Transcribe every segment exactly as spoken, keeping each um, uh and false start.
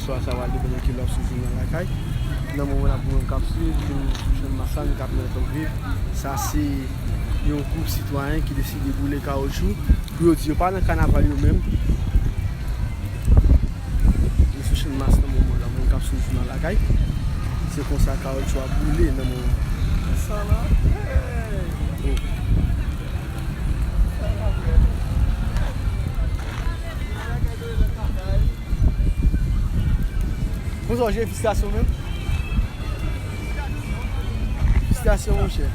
Istwa sa pral depann de kilè w ap swiv jounal Lakay. Nan moman n ap goumen, k ap swiv, nou sou Channmas la, nou k ap nan Top Viv. Sa se yon gwoup sitwayen ki deside boule kawotchou. Pou yo di yo pa nan kanaval yo menm. Nou sou Channmas nan moman la, moun k ap swiv jounal Lakay. Se konsa kawotchou ap boule nan moman. Sa la, hey! Oh. Konsa w jere fristrasyon menm? Fristrasyon, monchè.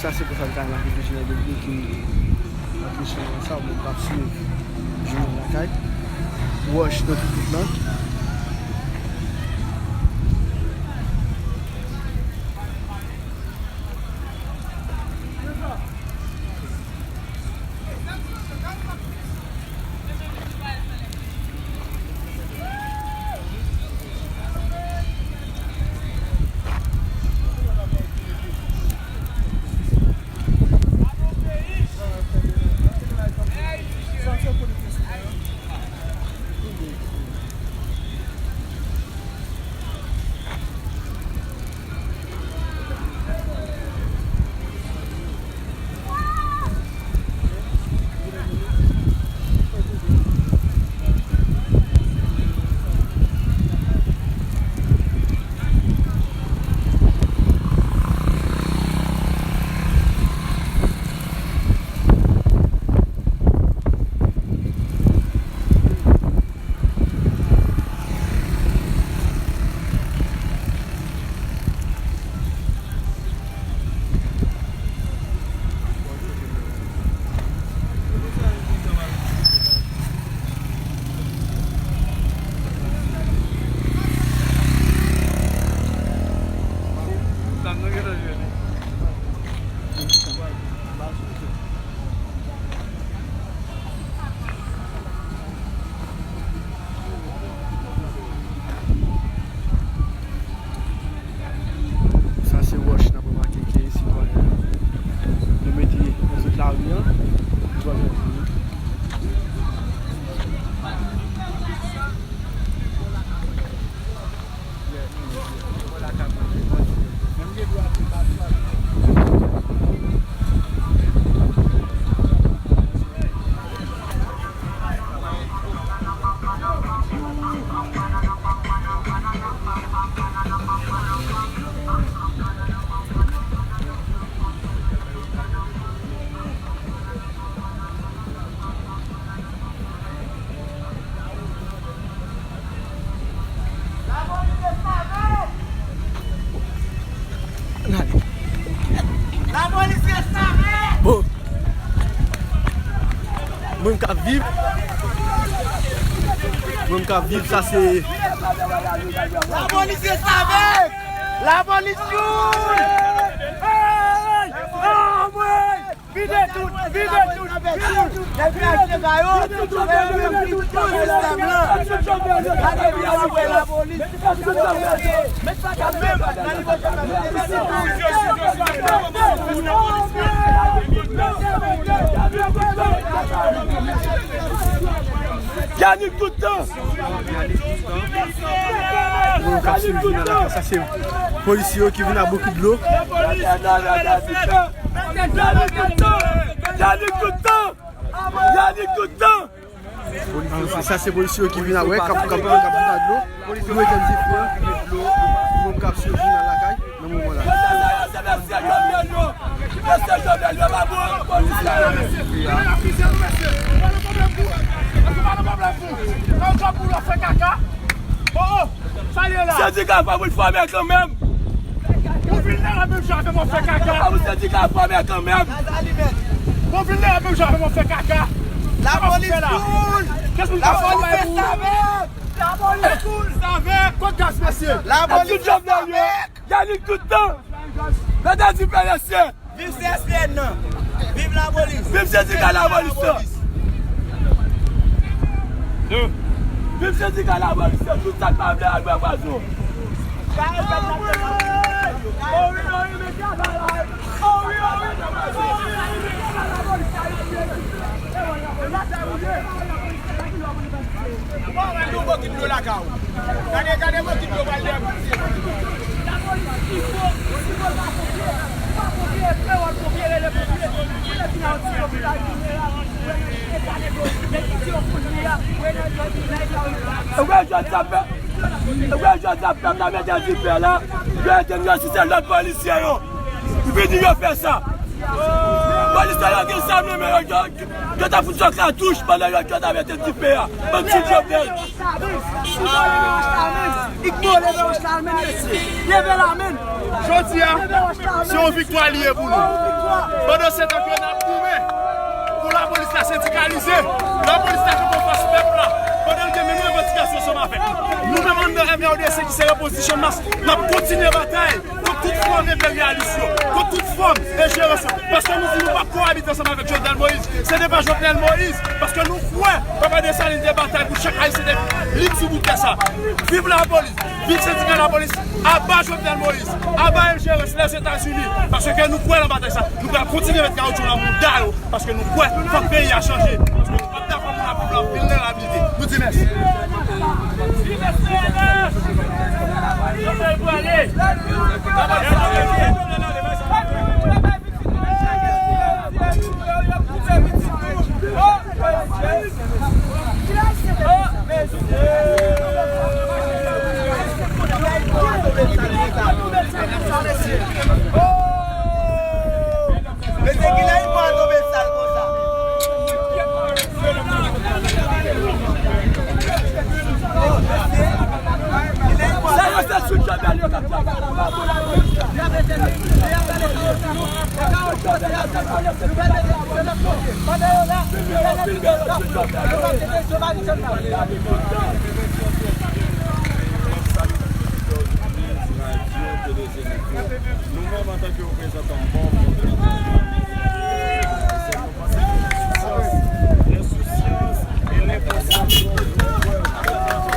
Sa se konsa l ka make pije nan debloke. Anpeche nan sa, moun k ap swiv jounal Lakay. Wòch nan tout bout lan. Sa se wòch n ap remake ke sitwayen yo mete nan tout lari an. Sitwayen yo. Bon. Moun k ap viv. Moun k ap viv, sa se. Lapolis restavèk! Lapolis joul! Hey! Anmwe! Vide tout, vide tout, vide tout. Nèg yo achte kay yo, fè yo menm ki tout sistèm lan. Gade vin apre lapolis. Yannick tout tan. Moun k ap swiv jounal la, sa se polisye yo ki vin ak bokit dlo. Yannick tout tan! Yannick tout tan! Sa se polisye yo ki vin ak, wè, k ap, k ap, k ap vin ak dlo. Pou mete l dife. Moun k ap swiv jounal lakay nan moman la. Mesye Jovenel yo, mesye Jovenel yo pa bon polis la. Sendika fò moun fòme kanmenm. Ou vin la menm jan avè m w ap fè kaka. Fò moun sendika fòme kanmenm. Ou vin la menm jan avè m w ap fè kaka. Lapolis koul. Lapolis fè savè. Lapolis koul. Savè. Kot gaz mesye? Lapolis fè savè. Yannick tout tan. Mete dife mesye. Viv C S P N nan. Viv lapolis. Viv sendika lapolis lan. Viv sendika lapolis lan. Tout sa k pa vle al bwè pwazon. Bon, mwen nou bokit dlo lakay ou. Gade, gade bokit dlo pral dèyè polisye. Ou wè jodi a pèp, ou wè jodi a pèp la mete dife la. Yo ete yo si se lòt polisye yo. Vini yo fè sa. Polisye yo gen zam nan men yo, yo, yo ta fout yon katouch pandan yo, yo ta mete dife a. Bann ti Jovenel. Igbo leve wòch la men, mesye. Leve la men. Jodi a, se yon viktwa li ye pou nou. Pandan se tan ke n ap goumen pou lapolis la sendikalize, lapolis la kanpe anfas pèp la, pandan l gen menm revandikasyon ansanm avèk nou. Nou menm anndan M R D C ki se Repozisyonmas, n ap kontinye batay kont tout fòm enperyalis yo, kont tout fòm enjerans yo. Paske nou di nou p ap kowabite ansanm avèk Jovenel Moïse. Se te pa Jovenel Moïse. Paske nou kwè Papa Desalin te batay pou chak Ayisyen te lib sou bout tè sa. Viv lapolis, viv sendika lapolis, aba Jovenel Moïse, aba enjerans Lèzetazini. Paske nou kwè nan batay sa. Nou pral kontinye met kawotchou nan mouda yo. Paske nou kwè fòk peyi a chanje. Paske nou p ap dakò moun ap viv nan vilnerabilite. Nou di mèsi. Mesye, kilè Igbo a tonbe sal konsa? Sa yo se sou Jovenel yo k ap travay. Nou menm, antanke reprezantan mòb, ensousyan e lenkonsyans nou pran avèk nou.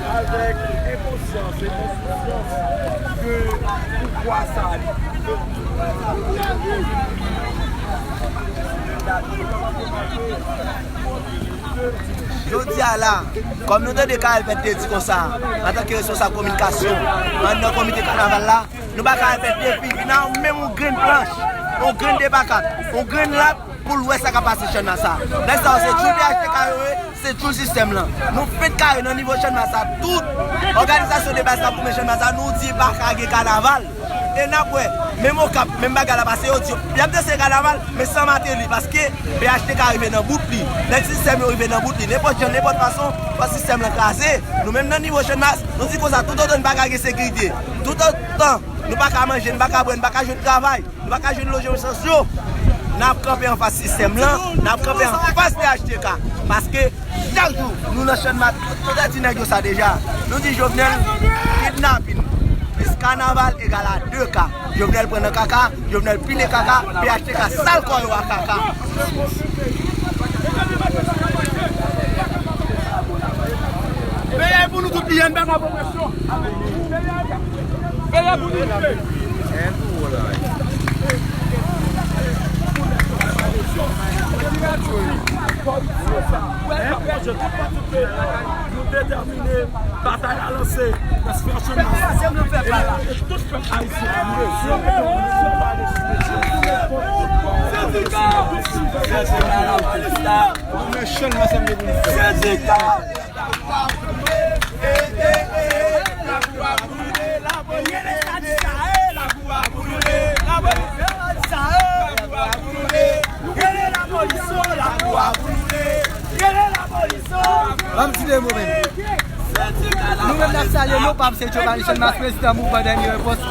Avèk enkonsyans e ensousyan de pouvwa sa li. Jodi a la, kòm nou tande K L Pèt te di konsa, antanke responsab kominikasyon anndan komite kanaval la, nou ba K L Pèt defi vin ak menm yon grenn planch, yon grenn depakat, yon grenn lat pou l wè sa k ap pase Channmas sa. Nèg sa yo se tchoul P H T K yo ye, se tchoul sistèm lan. Nou fenk kare nan nivo Channmas sa, tout òganizasyon de baz k ap goumen Channmas sa, nou di pa ka gen kanaval. E n ap wè, menm Okap, menm bagay la pase, yo di y ap danse kanaval, men san Martelly, paske P H T K rive nan bout li, nèg sistèm yo rive nan bout li, nenpòt jan, nenpòt fason, fò sistèm lan kraze. Nou menm nan nivo Channmas, nou di konsa, toutotan n pa ka gen sekirite, toutotan nou pa ka manje, n pa ka bwè, n pa ka jwenn travay, nou pa ka jwenn lojman sosyo, n ap kanpe anfas sistèm lan, n ap kanpe anfas P H T K, paske Chak jou, nou nan Channmas, tout, tout ti nèg yo sa deja. Nou di Jovenel, kidnapin plis kanaval egal a de ka. Jovenel pran nan kaka, Jovenel pile kaka, P H T K sal kò yo a kaka. Peye pou nou tout, li ann baka pou presyon. Peye pou nou tout. Nou detèmine, batay la lanse. Tout pèp ayisyen. Sendika! Sendika! Sendika! Ban m di de mo menm. Nou menm n ap salye nou, pa m se Giovanni Channmas, prezidan mouvman Dènye Repons.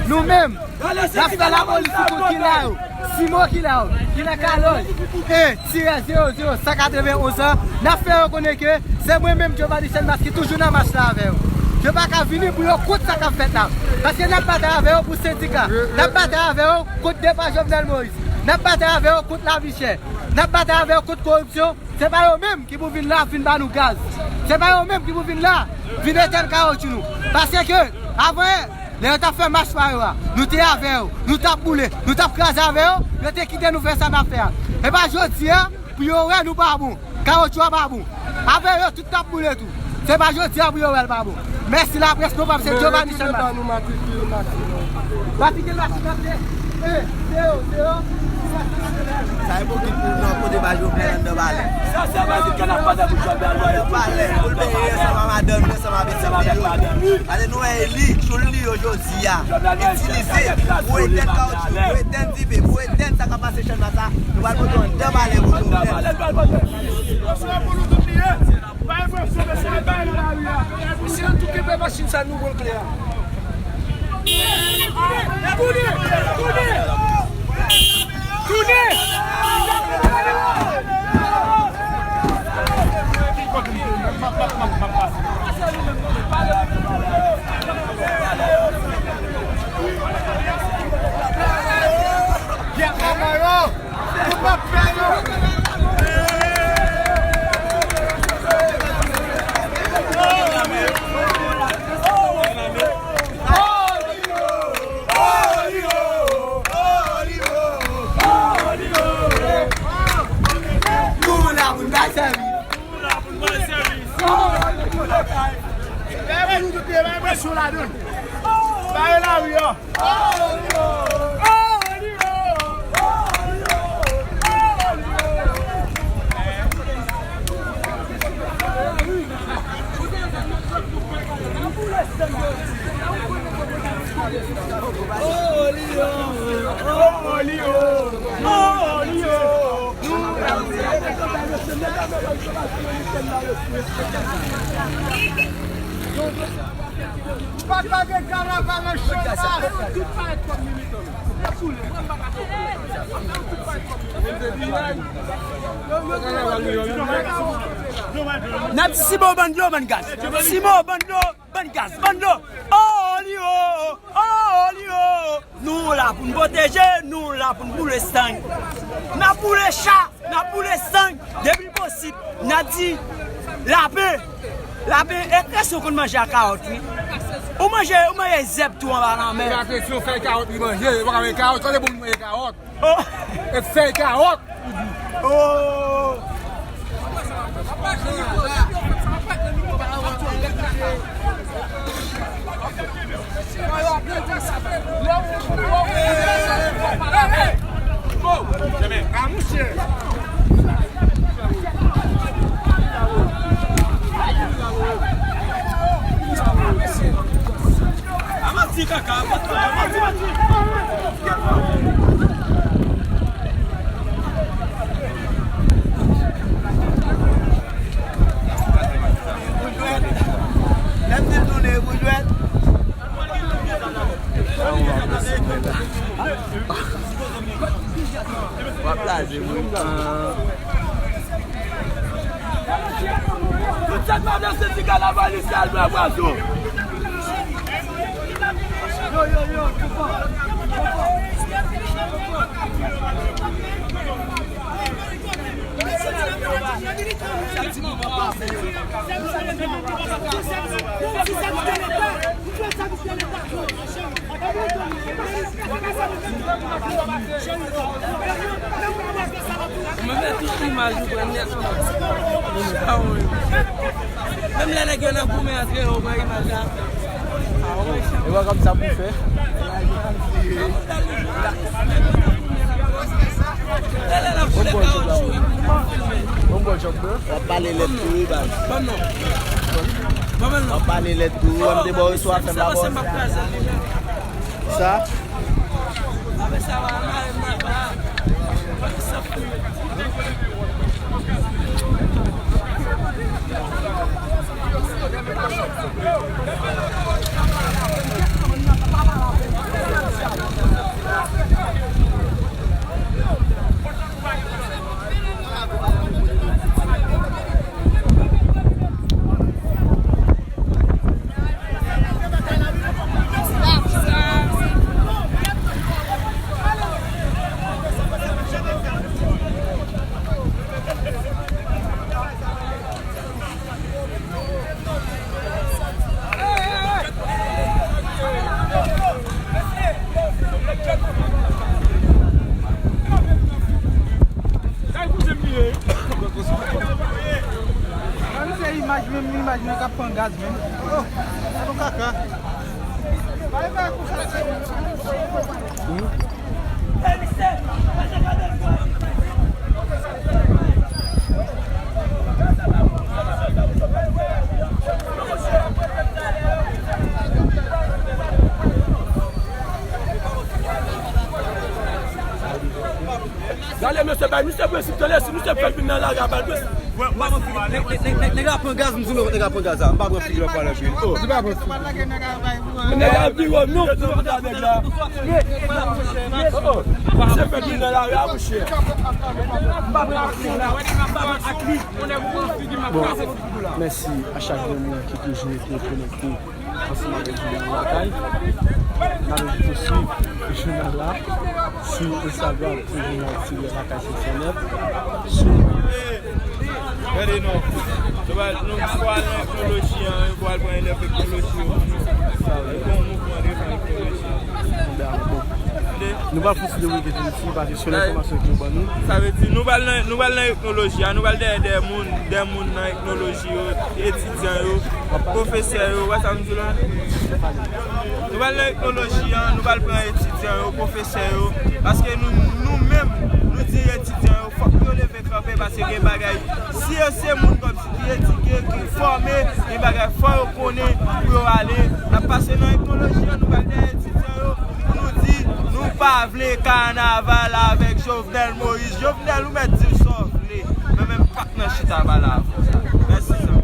Nou menm, n ap fè lapolis sou moun ki la yo. Simo ki la yo, ki la kalòj. E tirè zewo zewo san katrevenn onz an, n ap fè yo konnen ke se mwen menm, Giovanni Channmas, ki toujou nan mach la avè yo. Yo pa ka vini pou yo kont sa k ap fèt la. Paske n ap batay avè yo pou sendika. N ap batay avè yo kont depa Jovenel Moïse. N ap batay avè yo kont lavi chè. N ap batay avè yo kont koripsyon. Se pa yo menm ki pou vin la vin ba nou gaz. Se pa yo menm ki pou vin la vin etèn kawotchou nou. Paske avan yè, lè yo t ap fè mach pa yo a, nou te avè yo, nou t ap boule, nou t ap kraze avè yo, yo te kite nou fè sa n ap fè a. E pa jodi a pou yo wè nou pa bon. Kawotchou a pa bon. Avè yo tout t ap boule tou. Se pa jodi a pou yo wè l pa bon. Mèsi laprès, non pa m se Giovanni Channmas. Matrikil machin, matrikil machin, matrikil machin. Sa ipokrit pou nou nan kote pa Jovenel anndan palè. Sa se matrikil k ap pase pou Jovenel Moïse. Anndan palè, pou l beye ansanm a madanm li, ansanm avèk ti fi yo. Pase nou wè e li, sou li yo jodi a. Itilize pou etèn kawotchou, pou etèn dife, pou etèn sa k ap pase Channmas la. Nou pral pote yo anndan palè pou Jovenel. Misye an tou kenbe machin sa, nou pran kle a. Tounen! Tounen! Tounen! Nou la pou n bay sèvis. Bay nou tout, bay presyon ladan. Bare lari a. Pa ka gen kanaval nan Channmas. N ap di Simo, ban dlo, ban gaz. Simo, ban dlo, ban gaz, ban dlo. Oh, li, oh, oh, li, oh. Nou la pou n pwoteje, nou la pou n boule stan. N ap boule cha, n ap boule stan. Depi l posib, n ap di lapen. Lapen, e kresyon konn manje ak kawòt, wi. Ou manje, ou manje zèb tou anba lanmè. Lapen, si yon fèy kawòt li manje, yo pa ka manje kawòt, kote pou nou manje kawòt? Oh. E fèy kawòt. Oh. Lè m di l tounen pou jwèt. W ap blaze moun. Ah. Se ti kanavalis Albert Poisson. Mwen fè tout imaj ou pran nèt. Menm lè nèg yo nan goumen antre yo pran imaj la. E wè kòm sa pou fè. Bon bò chòp la. Bon bò chòp la. W ap pale lèd tou wi baz. W ap pale lèd tou wi, w ap debò reswa fè m la bò. Sa. Sa se imaj menm, imaj mwen k ap pran gaz menm. Oh, sa nou kaka. Gade mesye, bay misye prensip, tande, si misye fèk vin nan lari a, ba l prensip. Nèg, nèg, nèg, nèg, nèg la pran gaz, m di nou, nèg la pran gaz la. M pa pran figi lè pale anpil. Oh. Nèg la vire, non, nèg la. Oh, oh. Misye fèk vin nan lari a, monchè. M pa pran figi la. Bon, mèsi a chak grenn moun ki toujou rete konekte ansanm avèk Jounal Lakay. N ap envite w swiv jounal la sou Instagram, se Jounal Tirè Lakay senk san nèf. Sou Gade non. Nou pral, nou pral nan etnoloji an, yo pral pran elèv etnoloji yo. Li gon mouvman devan etnoloji an. Tande? Nou pral konsidere w gen tou isi, paske selon enfòmasyon ke yo ban nou. Sa vle di, nou pral nan, nou pral nan etnoloji a, nou pral dèyè dèyè moun, dèyè moun nan etnoloji yo, etidyan yo, pwofesè yo, wè sa m di la? Nou pral nan etnoloji an, nou pral pran etidyan yo, pwofesè yo, paske nou, nou menm, nou di etidyan yo, fòk yo leve kanpe, paske gen bagay, si yo se moun kòmsi ki edike, ki fòme, gen bagay fò yo konnen pou yo ale. N ap pase nan etnoloji an, nou pral dèyè etidyan yo, pou nou di, nou pa vle kanaval avèk Jovenel Moïse. Jovenel, ou mèt di sa w vle, men menm pa t nan chita pale avè w. Mèsi, zanmi.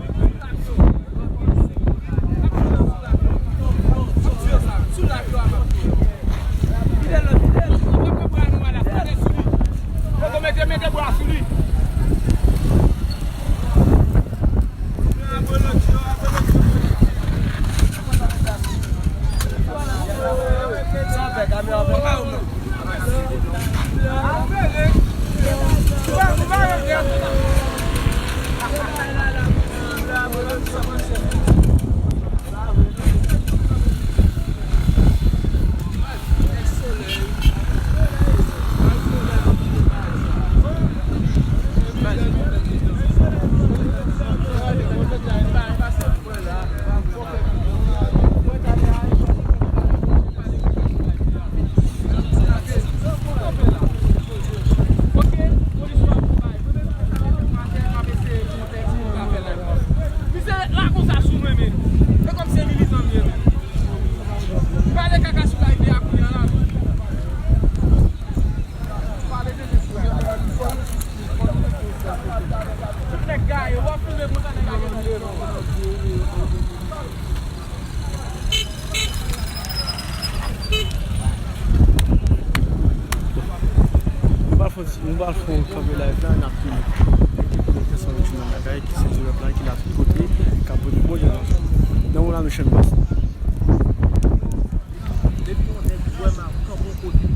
Misye la konsa sou mwen, men. E kòm se militan m ye, men. Pale kaka sou live a kounye a la. Tout nèg gaye, w ap filme konsa nèg a gen nan leron. Nou pral fè, nou pral fè yon kanpe live la, n ap fini. Avèk yon bagay ki se dirèp la, ki la tout kote, k ap pote bon jan nan. Nan wola nou chenn bas. Depi yon nèg wè m ap kanpe yon kote,